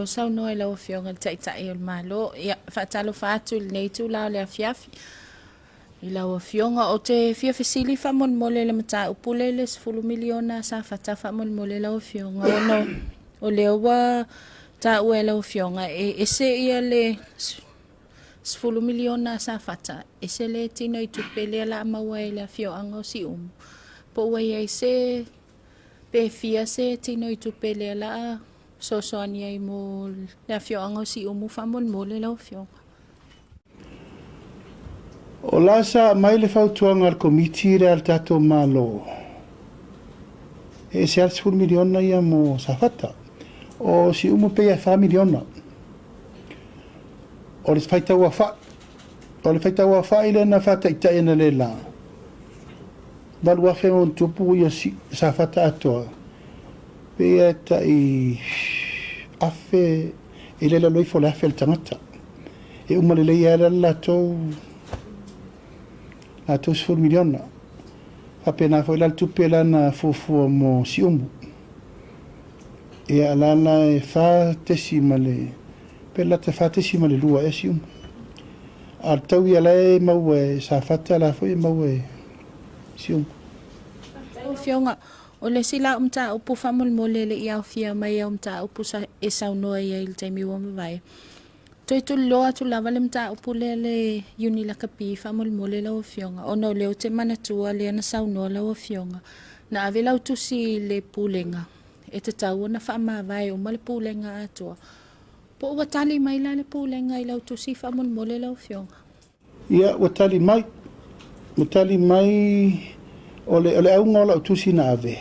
Saunoa i lau Afioga i le Taitai o le Malo. Ia, faatalofa atu i lenei itula o le afiafi i lau Afioga. Ou te fia fesili faamolemole i le mataupu lea i le $10 miliona a Safata faamolemole lau Afioga, ona o lea ua taua e lau Afioga e ese le $10 miliona a Safata, ese le tinoitupe lea o le a maua e le afioaga o Siumu. Po ua i ai se pe fia se tinoitupe lea o le a fesoasoani ai mo le afioaga o Siumu faamolemole lau Afioga. O la sa aumai le fautuaga a le Komiti lea a le tatou Malo, e ese lava le $10 miliona ia mo Safata. O Siumu pei lava e $4 miliona. O le faitauaofai, o le faitauaofai lea na faataitai analeila, 8,000+ ia Safata atoa, pei e tai 1,000, e le lalo ifo o le 1,000 le tagata. E uma lelei ai la le latou $10 miliona. Faapena foi la le tupe la na fuafua mo Siumu. Ia la la e 4 tesi ma le, pe lata 4 tesi ma le 2 ea Siumu. A o le tau ia la e maua e Safata la foi e maua e Siumu. Lau Afioga, o le isi la au mataupu faamolemole e le i aofia mai au mataupu sa e saunoa i ai i le taimi ua mavae. Toe tuliloa atu lava le mataupu lea le Iuni Lakapi faamolemole lau Afioga, ona o lea ou te manatua lea na saunoa lau Afioga, na ave lau tusi i le Pulega, e tatau ona faamavae uma le Pulega atoa. Po ua tali mai la le Pulega i lau tusi faamolemole lau Afioga? Ia, ua tali mai. Ua tali mai o le, o le auga o lau tusi na ave,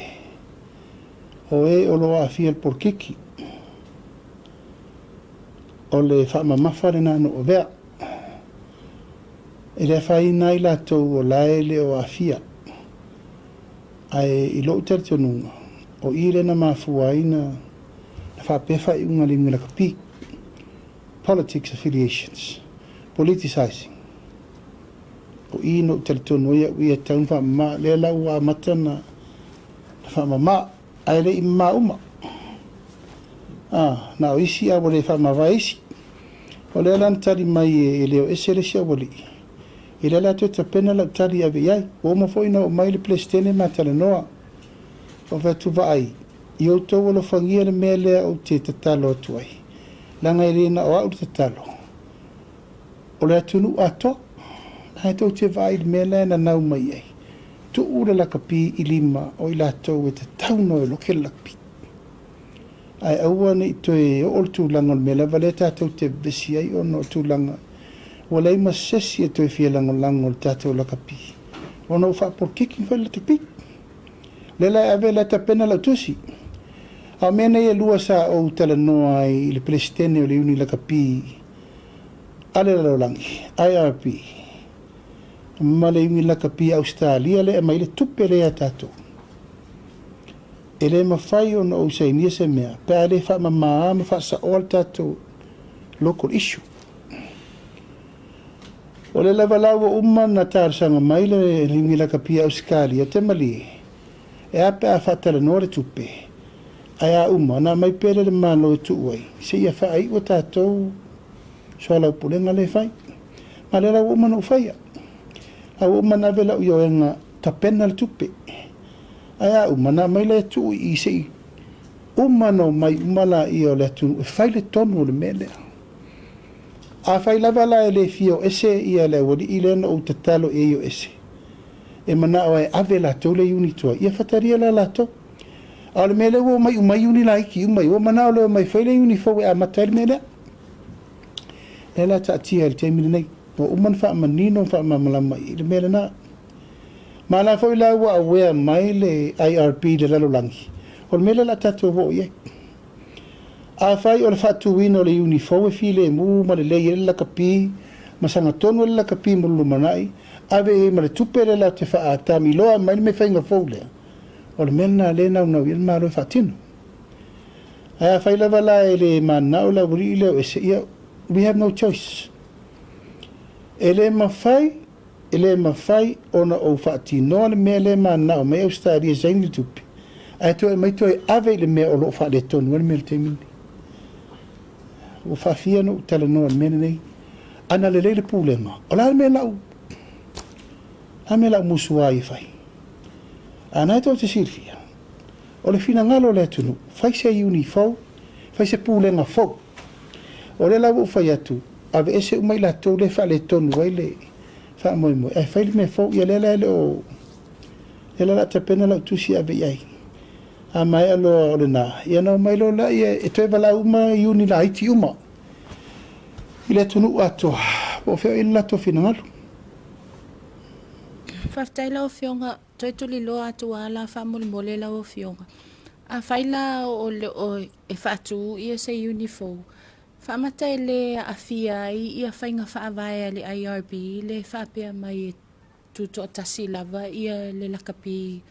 o e o lo o aafia i le polokiki. O le faamamafa lena na ou avea. E le afaina ai latou o la e le o aafia. Ae i lou talitonuga, o i lea na mafua ai na faapea faaiuga a le Iuni Lakapi. Politics affiliations, politicizing. O i na ou talitonu ai au ia e tatau ona faamama, lea la ua amata na faamama, ae le i mama uma. Ah, na o isi a ua le faamavae isi. O lea la na tali mai e le o ese le isi aualii. E le la toe tapena lau tali e ave i ai. Ua uma foi ona oo mai le Peresetene ma talanoa. Ou fai atu, vaai, i outou alofagia le mea lea ou te tatalo atu ai, leaga e le na o au le tatalo, o le atunuu atoa. Leaga e tou te vaai i le mea lea e nanau mai ai, tuu le lakapi i lima o i latou e tatau ona o e loke le lakapi. Ae aua ne i toe oo le tulaga o le mea lava lea tatou te vevesi ai ona o tulaga ua leai ma se isi e toe fia lagolago i le tatou lakapi ona ua faapolokiki foi le lakapi. Lea la e ave la e tapena lau tusi. A o mea nei e lua sa ou talanoa ai i le Peresetene o le Iuni Lakapi a le Lalolagi, IRB, ma le Iuni Lakapi a Ausetalia lea e aumai ai le tupe lea ia tatou. E le mafai ona ou sainia se mea pe a le faamama ma faasaoa le tatou local issue. O lea lava la ua uma ona talosaga mai le Iuni Lakapi a Ausetalia, te malie, e a pe a faatalanoa le tupe, ae a uma ona aumai pea lea i le Malo e tuu ai, seia faaiu a tatou soalaupulega lea e fai. Ma lea la ua uma ona ou faia. A ua uma ona ave lau ioega tapena le tupe. Ae a uma ona aumai lea e tuu i i se i uma ona omai uma laia o le atunuu e fai le tonu o le mea lea. Afai lava la e le fia o ese ia le aualii lea na ou tatalo i ai o ese, e manao e ave latou le iuni tuai, ia fatalia la latou. A o le mea lea ua omai uma ai iuni laiti uma ia, ua manao loa e omai e fai le iuni fou e amata ai le mea lea. Lea la taatia i le taimi lenei. Ua uma ona faamanino ma faamalamalama i le mea lena. Ma la foi la ua aware mai le IRB i le lalolagi, o le mea lea o le a tatou oo i ai. Afai o le faatuina o le iuni fou e filemu ma lelei ai le lakapi ma sagatonu ai le lakapi mo le lumanai, ave i ai ma le tupe lea latou te faaatamiloa mai le mea faiga fou lea, o le mea lena lea e naunau i ai le Malo e faatino. Ae afai lava la e le mananao le aualii lea o ese, ia, we have no choice. E le mafai, e le mafai ona ou faatinoa le mea lea e mananao mai Ausetalia e saini le tupe, ae toe aumai toe ave i le mea o lo o faaletonu ai le mea i le taimi lenei. Ua faafia ona ou talanoa i le mea lenei. Ana lelei le pulega, o le a le mea lau, a mea lau musu ai e fai? A na e tou te silafia, o le finagalo o le atunuu, fai se iuni fou, fai se pulega fou. O lea la ua ou fai atu, aveese uma i latou lea e faaletonu ai le faamoemoe, ae fai le mea fou. Ia lea la e le o, lea la o le a tapena lau tusi e ave i ai. A maea loa o lena, ia ona omai loa lea e toe valaau uma iuni laiti uma i le atunuu atoa, po o fea o i ai le latou finagalo. Faafetai lau Afioga. Toe tuliloa atu lava la faamolemole lau Afioga. Afai la o le o e faatu ia se iuni fou, faamata e le aafia ai ia faiga faavae a le IRB le faapea mai e tutoatasi lava ia le lakapi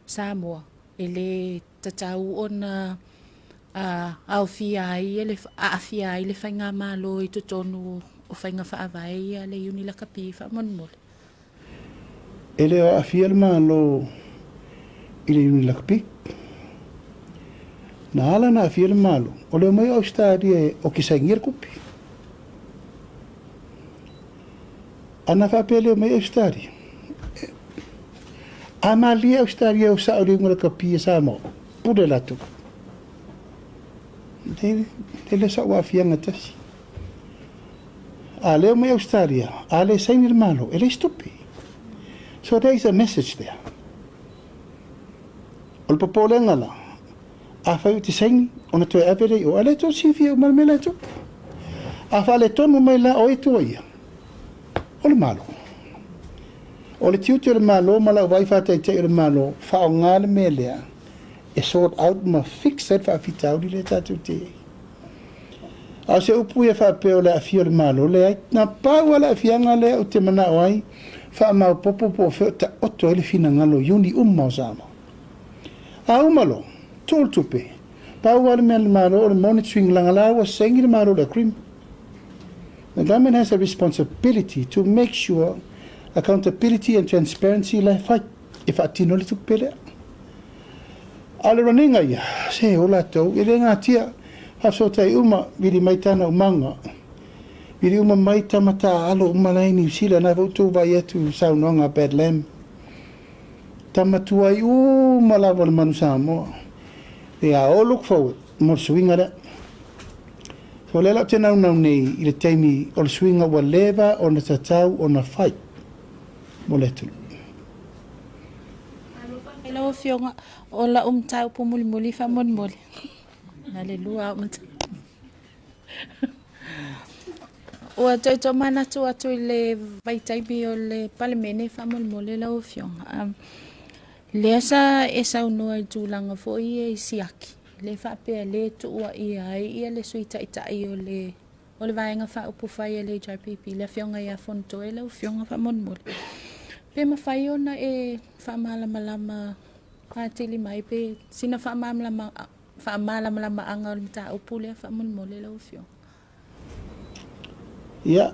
Samoa, e le tatau ona aofia ai le aafia ai le faigamalo i totonu o faiga faavae ia a le iuni lakapi faamolemole? E le o aafia le Malo i le iuni lakapi. Na ala ona aafia le Malo, o le omai o Ausetalia e okesainia le tupe. Ana faapea e le omai Ausetalia, a malie Ausetalia e o sao i le iuga lakapi a Samoa, pule latou. E le o sau aafiaga e tasi. A le omai Ausetalia, a le saini le Malo, e leai se tupe. So there is a message there. O le popolega la, afai ou te saini, ona toe ave lea i o, a o lea e tou te silafia uma le mea la e tupu. A faaletonu mai la, o ai e tuuaia? O le Malo. O le tiute o le Malo ma lau vaai faataitai o le Malo, faaaoga le mea lea e sort out ma fix ai le faafitauli lea tatou te i ai. A o se upu ia faapea o le aafia o le Malo, leai. Na pau lava le aafiaga lea ou te manao ai, faamaopoopo po o fea o taoto ai le finagalo i iuni uma o Samoa. A uma loa, tuu le tupe. Pau lava le mea a le Malo o le monitoring leaga la ua saini le Malo i le agreement. The government has a responsibility to make sure accountability and transparency la e fai e faatino ai le tupe lea. A o le raniga ia, se o latou, e le gatia, faafesootai uma, vili mai tana umaga, vili uma mai tama taaalo uma la i Niu Sila, na foi outou vaai atu i saunoaga a Bad Lamb, tama tuai uma lava o le manu Samoa. They are all look forward mo le suiga lea. So lea la ou te naunau nei i le taimi o le suiga ua leva ona tatau ona fai mo le atunuu. Faafetai lau Afioga, o lau mataupu mulimuli faamolemole. Na le lua au mataupu. Ua toe tomanatu atu i le vaitaimi o le Palemene faamolemole lau Afioga. Lea sa e saunoa i tulaga foi ia i siaki, lea faapea le tuuaia ai ia le Sui Taitai o le O le Vaega Faaupufai a le HRPP, le Afioga ia Fonotoe lau Afioga faamolemole. Pe mafai ona e faamalamalama atili mai pe sina faamalamalamaga o le mataupu lea faamolemole lau Afioga. Ia,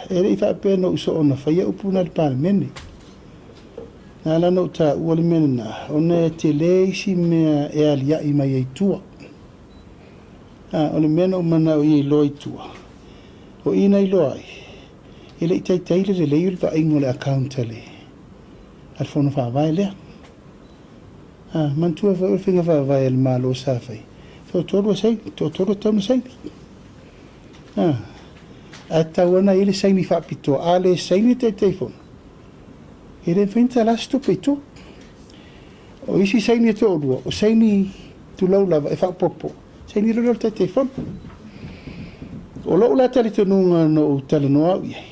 e le i faapea na ou soona faia upu na i le Palemene. Na ala ona ou taua le mea lena, ona e tele isi mea e alia'i mai ai i tua. A o le mea na ou manao ia iloa i tua, o i na iloa ai, e le i taitai le lelei o le vaaiga o le account a le a le Fono Faavae lea. A, manatua foi o le faiga faavae a le Malo sa fai, toatolu e saini, toatolu e tatau ona saini. A, ae tatau lava ona i ai le saini faapitoa, a le saini le Taitaifono, e le mafai ona tala se tupe i tua. O isi saini e toalua, o saini tulou lava e faaopoopo, saini loa lea o le Taitaifono. O lou la talitonuga na ou talanoa au i ai,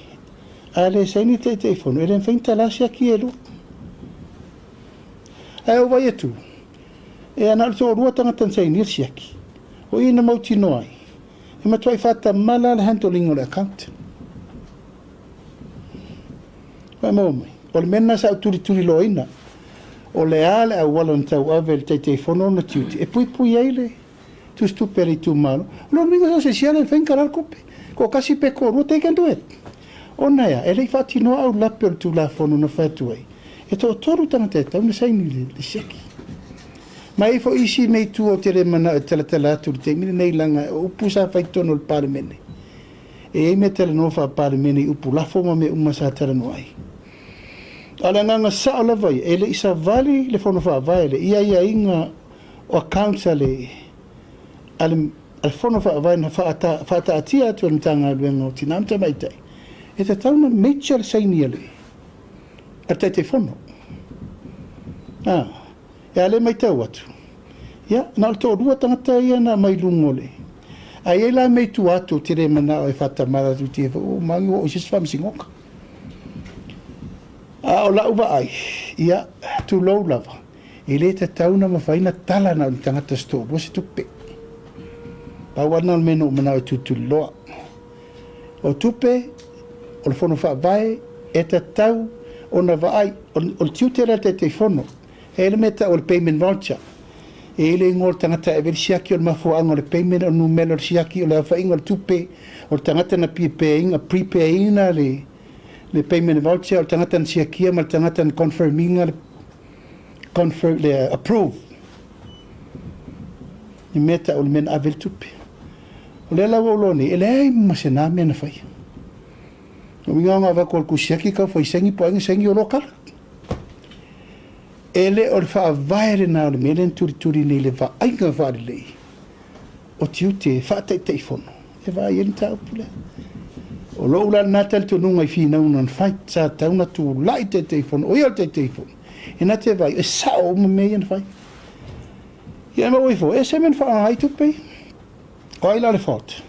a le saini le Taitaifono, e le mafai ona tala siaki e lua. Ae ou vaai atu, e na o le toalua tagata na sainia le siaki. O i na mautinoa ai, e matuai faatamala le handling o le account. Ua e maua mai? O le mea lena sa ou tulituliloaina, o le a le auala na tauave e le Taitaifono ona tiute e puipui ai le tusitupe a le itumalo. O lona uiga so o se isi lava e mafai ona tala le tupe, toatasi pe toalua, they can do it. Ona e a? E le i faatinoa aulape o le Tulafono na fai atu ai, e toatolu tagata e tatau ona saini le siaki. Ma e i ai foi isi mea i tua ou te le manao e talatala atu i le taimi lenei leaga o upu sa fai i totonu o le Palemene. E i ai mea talanoa faa-Palemene i upu lafo ma mea uma sa talanoa ai. A o le agaga sao lava ia, e le i savali le Fono Faavae lea i aiaiga o accounts a le a le a le Fono Faavae na faataatia atu e le Matagaluega o Tina ma Tamaitai, e tatau ona major le saini a le a le Taitaifono. A, e a lea e matau atu, ia, na o le toalua tagata ia na aumai i luga o le... Ae i ai la mea i tua atu ou te le manao e faatamala atu i ua uma ane ua oo i se isi faamasinoga. A o lau vaai, ia, tulou lava, e le tatau ona mafai ona tala na o ni tagata se toalua se tupe. Pau lava lena o le mea na ou manao e tulituliloa. O tupe, o le Fono Faavae, e tatau ona vaai, o le tiute lea o le Taitaifono. E i ai le mea e tau o le payment voucher. E i ai le igoa o le tagata e ave ai le siaki, o le mafuaaga o le payment, o le numera o le siaki, o le aofaiga o le tupe, o le tagata na prepare ina le le payment voucher, o le tagata na siakia ma le tagata na confirm ina le confirm le approve le mea tau o le mea na ave le tupe. O lea la ua ou iloa nei, e leai ma se na mea na faia. O uiga ona avatu o le tusi siaki tau fai saini po o ai na saini o loa tala. E le o le faavae lena o le mea lea na tulituli nei i le vaaiga faalelei o tiute faataitaifono e vaai ai le mataupu lea. O lou la lena talitonuga i finauga na fai, sa tatau ona tulai le Taitaifono, o ia o le Taitaifono, e na te vaai, e sao uma mea ia na fai. Ia e maua ifo, e ese mea na faaaoga ai tupe ia. O ai la le fault?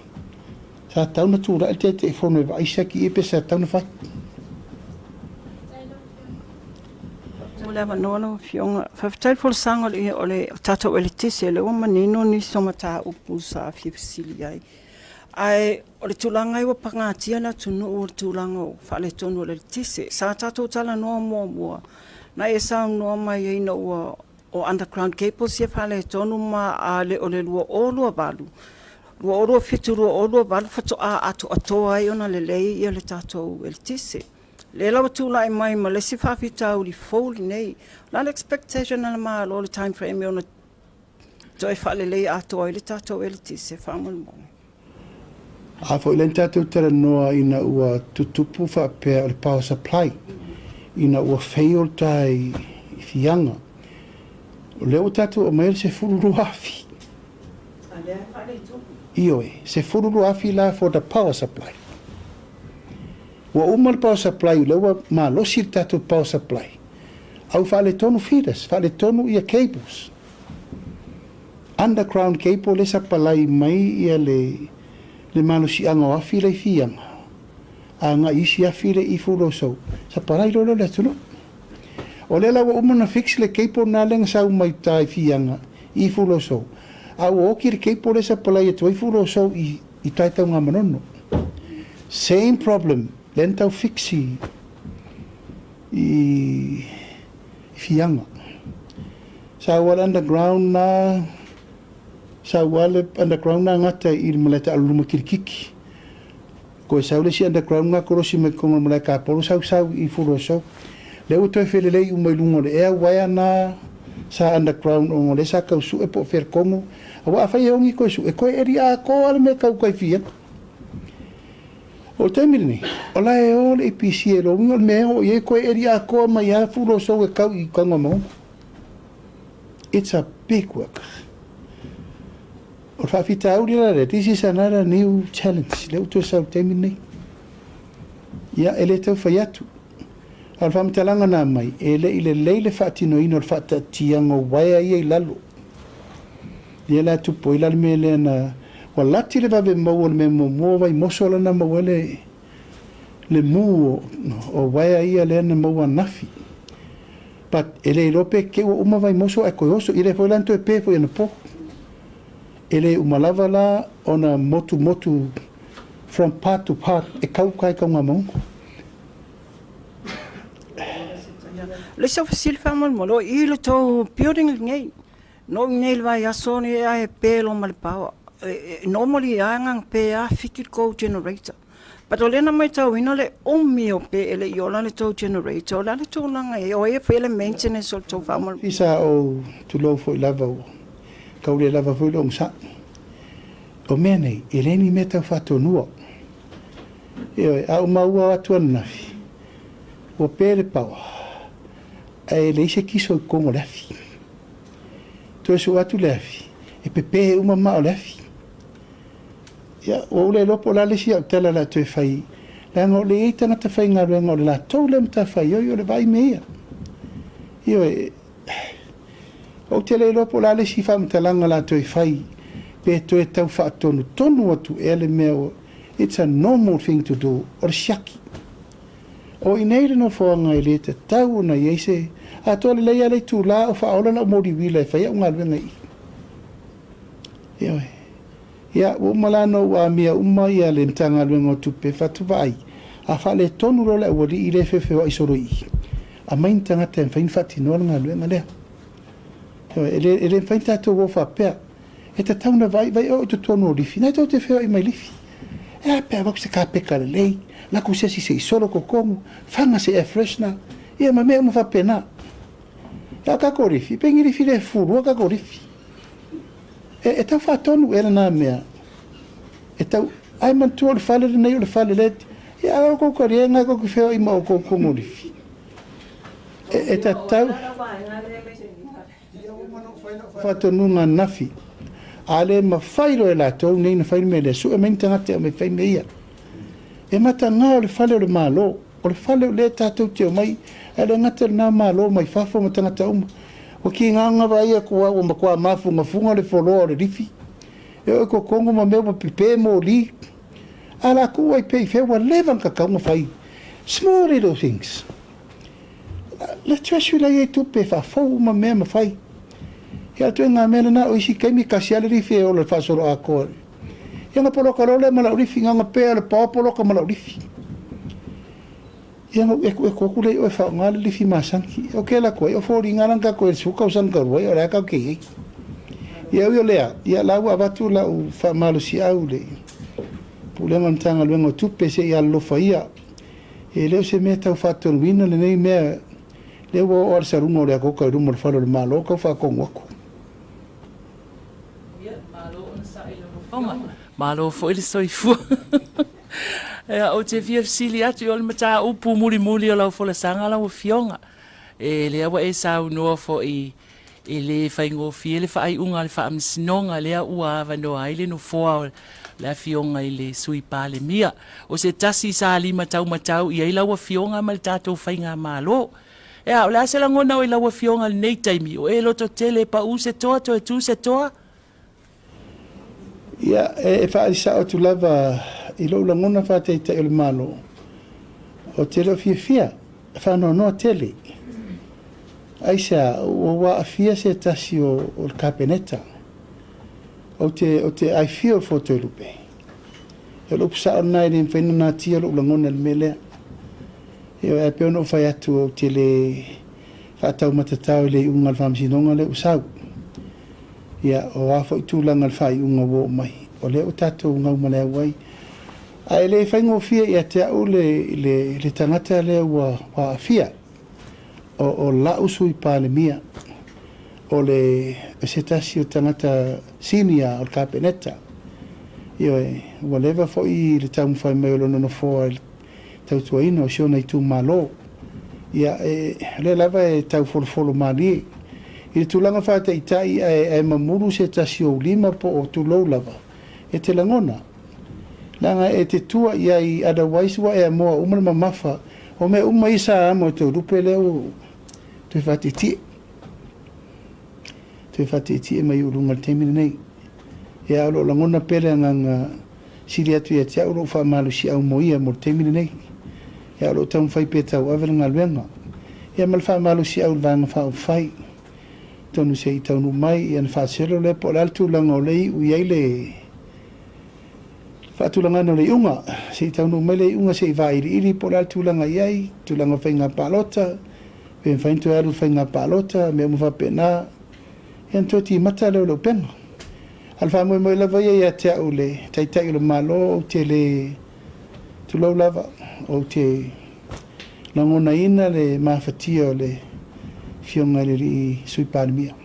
Sa tatau ona tulai le Taitaifono e vaai siaki i ai pe sa tatau ona fai. Mo le avanoa lau Afioga. Faafetai le folasaga o le, o le tatou eletise, lea ua manino nisi o mataupu sa fia fesili ai. Ae o le tulaga ua pagatia le atunuu o le tulaga o faaletonu o le eletise. Sa tatou talanoa muamua, na e saunoa mai ai ina ua o underground cables ia faaletonu ma a le o le 2028, 2027, 2028 faatoa atoatoa ai ona lelei ia le tatou eletise. Lea la ua tulai mai ma le isi faafitauli fou lenei. O le a le expectation a le Malo i le time frame e ono toe faaleleia atoa ai le tatou eletise faamolemole? A foi lea na tatou talanoa ina ua tutupu faapea o le power supply ina ua fail tai i Fiaga, o lea ua tatou aumaia le 12,000. A lea e faaletonu. Ioe, 12,000 la for the power supply. Ua uma le power supply, o lea ua malosi le tatou power supply, a ua faaletonu feeders, faaletonu ia cables. Underground cable lea sapalai mai ia le le malosiaga o afi la i Fiaga agai i isi afi lea i Fuloso, sapalai loa lea o le atunuu. O lea la ua uma ona fix le cable lena lea na sau mai uta i Fiaga i Fuloso, a ua oti le cable lea e sapalai atu ai Fuloso i i tai Taungamanono. Same problem lea na tau fix i i Fiaga. Sau lava le underground na, sau lava le underground na gata i le malae taalo luma kilikiki. Toe sau le isi underground na kolosi mai totonu o le malae tapolo sau sau i Fuloso. Lea ua toe felelei uma i luga o le ea uaea na sa underground ona o lea sa tau sue po o fea le tonu. Aua afai e ogi toe sue, toe eli atoa le mea tau tai Fiaga. O le taimi lenei, o la e o le EPC e logo, o le mea e oo i ai toe eli atoa mai lava Fuloso e tau i Tanugamanono. It's a big work. O le faafitauli la lea, this is another new challenge, lea ua toe sau i le taimi lenei. Ia, e le tau fai atu. A o le faamatalaga na aumai, e le i lelei le faatinoina o le faataatiaga o uaea ia i lalo. Lea la e tupu ai la le mea lea na, ua lati le vave maua o le mea muamua o Vaimoso la na maua ai le, le mu o uaea ia lea na maua ananafi. But e le iloa pe te i ua uma Vaimoso ae toe oso, ia lea foi la na toe pe foi anapo. E le uma lava la ona motumotu from part to part e kau kai Kaugamauga. O le isi au fesili faamolemole, o i le tou building lenei, na oo i nei i le vaiaso nei ae pe loa ma le power. Normally lava na ona pe lava fiki le tou generator. But o lea na matauina le umi o pe e le i ola le tou generator, o le a le tulaga i ai? O ai e faia le maintenance o le tou faamolemole? Sa ou tulou foi lava ua tau le lava foi le onosai. O mea nei, e le ni mea tau faatonua. Ioe, a ou maua atu ananafi, ua pe le paoa, ae leai se kiso i totonu o le afi. Toe sue atu le afi, e pepe uma maa o le afi. Ia, ua ou le iloa po o le a le isi au tala o le a toe fai, leaga o lea e i ai tagata faigaluega o le latou lea matafaioi o le vaai mea ia. Ioe, ou te le iloa po o le a le isi faamatalaga o le a toe fai, pe toe tau faatonutonu atu ea le mea ua, it's a normal thing to do, o le siaki. O i inei le nofoaga e le tatau ona i ai se, atoa lelei lava le itula o faaola lau moli uila e fai au galuega i i. Ioe. Ia, ua uma la ona ou amia uma ia le Matagaluega o Tupe, fatu vaai, a faaletonu loa le aualii lea e feofeoai solo i i, aumai ni tagata e mafai ona faatinoa le galuega lea. Ioe, e le, e le mafai ona tatou o faapea. E tatau ona vaai, vaai o i totonu o lifi, na tou te feoai mai lifi. E a pe a avatu se kapeta lelei, lako se isi se i solo totonu, faga se air freshener, ia ma mea uma faapena. Ia o tatou lifi, pe ni lifi le fufulua tatou lifi. E, e tau faatonu ea lena mea. E tau, ae manatua o le fale lenei o le fale lea, ia a outou taliega tou te feoai ma outou totonu o lifi. E, e tatau faatonuga ananafi. A le mafai loa e latou nei ona fai le mea lea, sue mai ni tagata e aumai e fai mea ia. E mataga o le fale o le Malo. O le fale o lea tatou te omai, ae le gata i lena Malo mai fafo ma tagata uma. Ua tiga ona vaai atu lava ua matua mafugafuga le foloa o le lifi. E oo i totonu ma mea ua pepe moli. A o le a tuu ai pea i fea ua leva ona tatau ona fai. Small little things. Le treasury la e i ai tupe e faafou uma mea ma fai. Ia o le ituaiga mea lena, o isi taimi e tasi lava le lifi e ola i le faasoloatoa. Ia ona poloka loa lea ma lau lifi, na ona pea o le paoa poloka ma lau lifi. Ia ona ou ekueku atu lea i o e faaaoga le lifi masani. Ou te alu atu ai, o foliga la na tatou i ai i le 10 tausaga talu ai, o la e tatou te i ai. Ia ui o lea, ia la ua avatu lau faamalosiau i le Pulega o le Matagaluega o Tupe se i alolofa ia. E le o se mea tau faatonuina lenei mea, lea ua oo lava le saluga o le atoto i luma o le fale o le Malo tau faatonu atu. Ia, malo onosai i lau Afioga. Malo foi le soifua. Ia, ou te fia fesili atu i o le mataupu mulimuli o lau folasaga lau Afioga. E lea ua e saunoa foi e le faigofie le faaiuga a le Faamasinoga lea ua avanoa ai le nofoa o le Afioga i le Sui Palemia. O se tasi sa limataumatau i ai lau Afioga ma le tatou Faigamalo. Ea, o le a se lagona o i lau Afioga i lenei taimi, o e lototele e pau se toa toe tu se toa? Ia, e faaali sao atu lava i lou lagona faataitai o le Malo, ou te le o fiafia, e faanoanoa tele. Aisea, ua aafia se tasi o le Kapeneta. Ou te, ou te, I feel for Toelupe. O le upu sao lena e le mafai ona natia lou lagona i le mea lea. Ioe, ae pei ona ou fai atu ou te le faataumatatao i le iuga o le Faamasinoga lea ua sau. Ia, o a foi tulaga o le faaiuga ua oo mai, o lea ua tatou gaumaleau ai. Ae le faigofie ia te au le, le, le tagata lea ua, ua aafia. O, o la'u Sui Palemia, o le, o se tasi o tagata senior o le Kapeneta. Ioe, ua leva foi le taumafai mai o lona nofoa i le tautuaina o si ona itumalo. Ia, e, o lea lava e taufolofolo malie i le tulaga faataitai ae, ae mamulu se tasi o ou lima po o tulou lava, e te lagona. Leaga e te tua i ai, otherwise ua e amoa uma le mamafa o mea uma ia sa amo e Toelupe lea ua toe faatietie. Toe faatietie mai ou luga i le taimi lenei. Ia, o lo o lagona pea le agaga sili atu ia te au lou faamalosiau mo ia mo le taimi lenei. Ia, o lo o taumafai pea e tauave le galuega. Ia ma le faamalosiau i le Vaega Faaupufai. Atonu se i taunuu mai ia ona faaselo lea po o le a le tulaga o lea e iu i ai le faatulagaina o le iuga. Se i taunuu mai le iuga se i vailiili po o le a le tulaga e i ai, tulaga o faiga palota, pe mafai ona toe alu i le faiga palota, mea uma faapena. Ia ona toe timata lea o le upega. A o le faamoemoe lava ia ia te au le Taitai o le Malo, ou te le Tulou lava, ou te lagonaina le mafatia o le Afioga i le Alii Sui Palemia.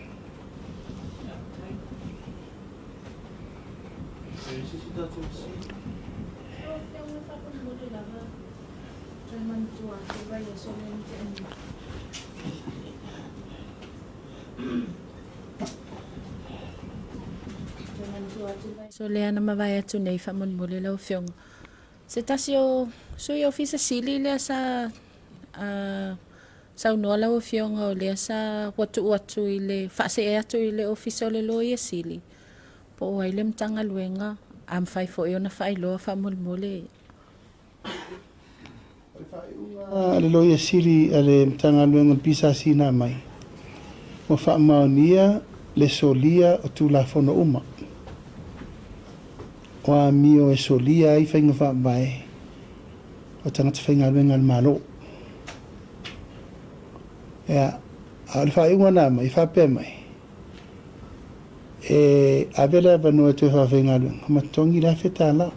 So lea na mavae atu nei faamolemole lau Afioga. Se tasi o Sui Ofisa Sili lea sa saunoa lau Afioga o lea sa ua tuu atu i le faasee atu i le Ofisa o le Loia Sili po o ai le Matagaluega, a mafai foi ona faailoa faamolemole. O le faaiuga a le Loia Sili a le Matagaluega o le PSC na aumai, ua faamaonia le solia o Tulafono uma o amio e solia ai faiga faavae o tagata faigaluega a le Malo. Ia, a o le faaiuga na aumai, e faapea mai, e ave le avanoa e toe faafaigaluega ma totogi le $1,000.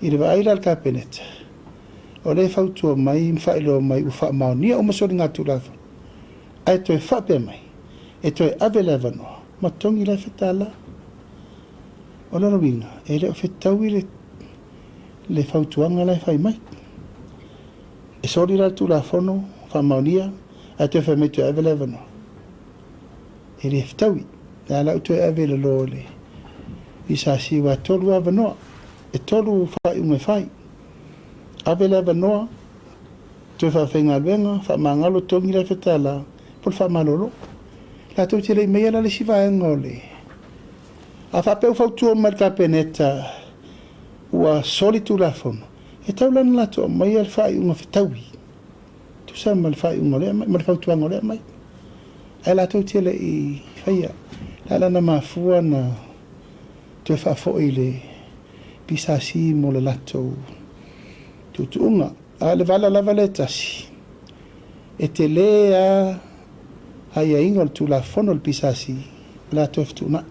I le vaai la a le Kapeneta, o lea e fautua mai ma faailoa mai ua faamaonia uma soligatulafono, ae toe faapea mai, e toe ave le avanoa ma totogi le $1,000. O lona uiga, e le o fetaui le le fautuaga la e fai mai. E soli la le Tulafono, faamaonia, ae toe fai mai toe ave le avanoa. E le fetaui. O le a la ou toe ave i lalo o le PSC aua e tolu avanoa, e tolu faaiuga e fai. Ave le avanoa, toe faafaigaluega, faamagalo, togi le $1,000, po o le faamalolo. Latou te le i maia la le isi vaega o le... A faapea ua fautua mai le Kapeneta ua soli Tulafono, e tatau la ona latou aumaia le faaiuga fetaui, tusa ma le faaiuga o lea aumai, ma le fautuaga o lea aumai. Ae latou te le i faia. O le a la na mafua ona toe faafoi i le PSC mo le latou tuutuuga. A o le vala lava lea e tasi, e tele lava aiaiga o le Tulafono a le PSC o le a toe fetuunai.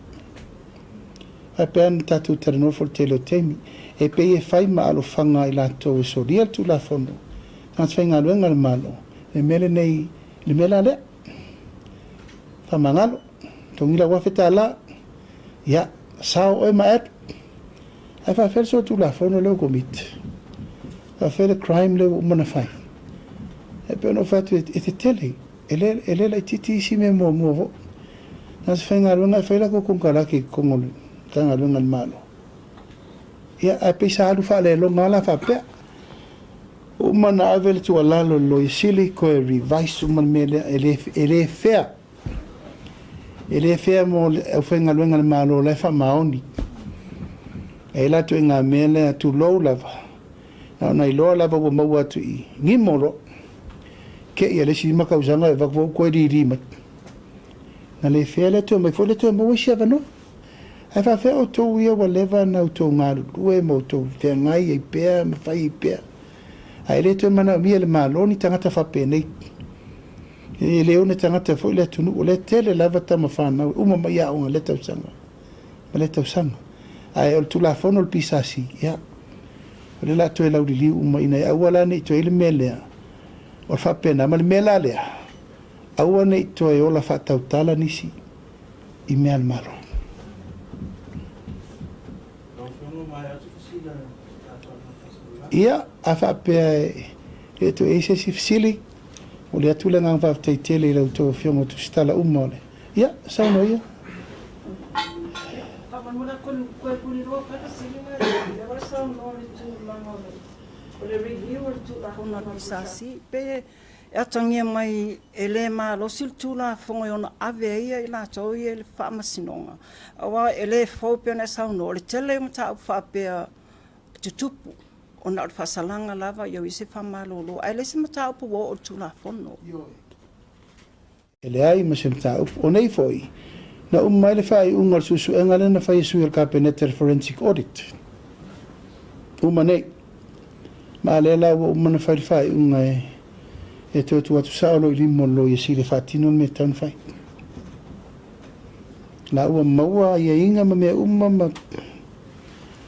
Faapea ona tatou talanoa foi i le tele o taimi, e pei e fai ma alofaga i latou e solia le Tulafono, tagata faigaluega a le Malo, le mea lenei, le mea la lea. Faamagalo, totogi lau $1,000, ia, sao oe ma alu. Ae faafefea le solitulafono lea ua commit? Faafefea le crime lea ua uma ona fai? E pei ona ou fai atu, e tetele, e le, e le laitiiti isi mea muamua foi. Na o se faigaluega e fai latou konekarate i totonu o le Matagaluega a le Malo. Ia, ae pei sa alu faaleloga lava la faapea. Ua uma ona ave le tuualalo i le Loia Sili, toe revise uma le mea lea, e le, e le fair. E le fair mo le aufaigaluega a le Malo o la e faamaoni. E i ai la ituaiga mea lea, tulou lava, na ona iloa lava ua maua atu i i, gimo loa. Te i a le isi 5 tausaga e avatu ua toe lili mai. Na le fair lea toe omai foi lea toe maua isi avanoa. Ae faafefea outou ia ua leva ona outou galulue ma outou feagai ai pea ma fai ai pea, ae le toe manaomia e le Malo ni tagata faapenei. E le one tagata foi le atunuu, o lea e tele lava tama fanau e uma mai aoga i lea tausaga ma lea tausaga. Ae o le Tulafono o le PSC, ia, o lea o le a toe lauliliu uma ina ia aua la ne i toe i ai le mea lea o le faapena. Ma le mea la lea, aua ne i toe ola faatautala nisi i mea a le Malo. Ia, a faapea e le toe i ai se isi fesili, momoli atu le agaga faafetai tele i la outou Afioga o Tusitala uma o le... Ia, saunoa ia. E atagia mai e le malosi le Tulafono e ono ave ai i latou ia i le Faamasinoga, aua e le fou pei ona e saunoa, o le tele o mataupu faapea e tutupu ona o le faasalaga lava ia ua i ai se faamalolo, ae leai se mataupu ua oo i le Tulafono. E leai ma se mataupu. O nei foi, na uma ai le faaiuga o le suesuega lea na fai e sui o le Kapeneta i le Forensic Audit. Uma nei. Ma a lea la ua uma ona fai le faaiuga e e toe tuu atu sao loa i lima o le Loia Sili e faatino le mea e tatau ona fai. La ua maua aiaiga ma mea uma ma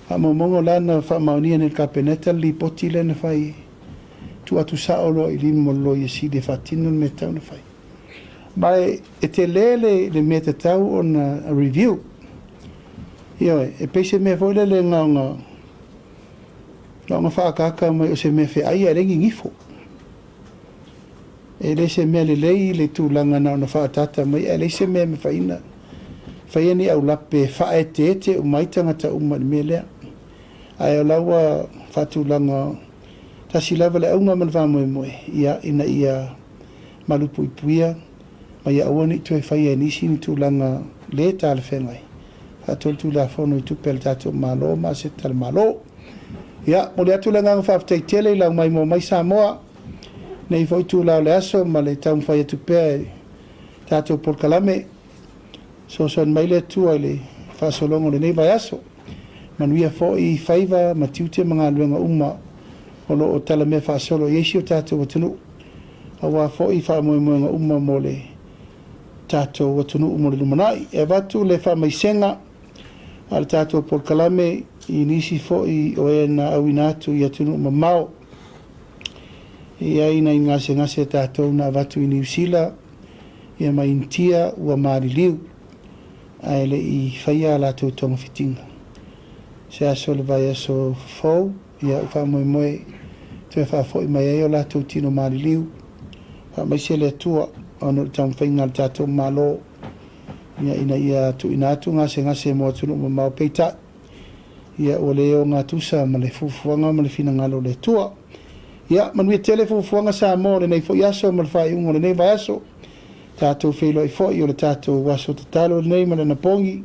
Faamaumauga o la na faamaonia nei e le Kapeneta le lipoti lea na fai e tuu atu sao loa i lima o le Loia Sili e faatino le mea e tatau ona fai. Ma e tele le mea e tatau ona review. Ioe, e pei se mea foi lele na ona faaataata mai o se mea feai ae leai ni nifo. E le se mea lelei le tulaga na ona faaataata mai ae leai se mea e mafai ona faia ni aulape e faaeteete uma ai tagata uma i le mea lea. Ae o la ua faatulaga, tasi lava le auga ma le faamoemoe, ia, ina ia malupuipuia ma ia aua ne i toe faia e nisi ni tulaga le talafeagai, faasolitulafono i tupe a le tatou Malo ma aseta a le Malo. Ia, momoli atu le agaga faafetai tele i lau maimoa mai Samoa i lenei foi itula o le aso ma le taumafai atu pea i tatou polokalame. Fesoasoani mai le Atua i le faasologa o lenei vaiaso. Manuia foi faiva ma tiute ma galuega uma o lo o talamea faasolo i ai si o tatou atunuu, aua foi faamoemoega uma mo le tatou atunuu mo le lumanai. E avatu le faamaisega a le tatou polokalame i nisi foi o e na auina atu i atunuu mamao. E i ai nai gasegase a tatou na avatu i Niu Sila ia ma Initia ua maliliu ae le i faia a latou togafitiga. Se aso o le vaiaso fou, ia ua faamoemoe toe faafoi mai ai o latou tino maliliu. Faamaise le Atua ona o le taumafaiga a le tatou Malo ia, ina ia tuuina atu gasegase mo atunuu mamao, peitai ia ua le ogatusa ma le fuafuaga ma le finagalo o le Atua. Ia, manuia tele fuafuaga Samoa o lenei foi aso ma le faaiuga o lenei vaiaso. Tatou feiloai foi o le tatou aso tatalo lenei ma le anapogi.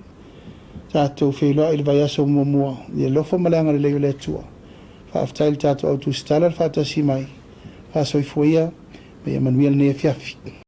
Tatou feiloai i le vaiaso muamua i le alofa ma le agalelei o le Atua. Faafetai i le tatou au tusitala le faatasi mai. Faasoifua ia, ma ia manuia lenei afiafi.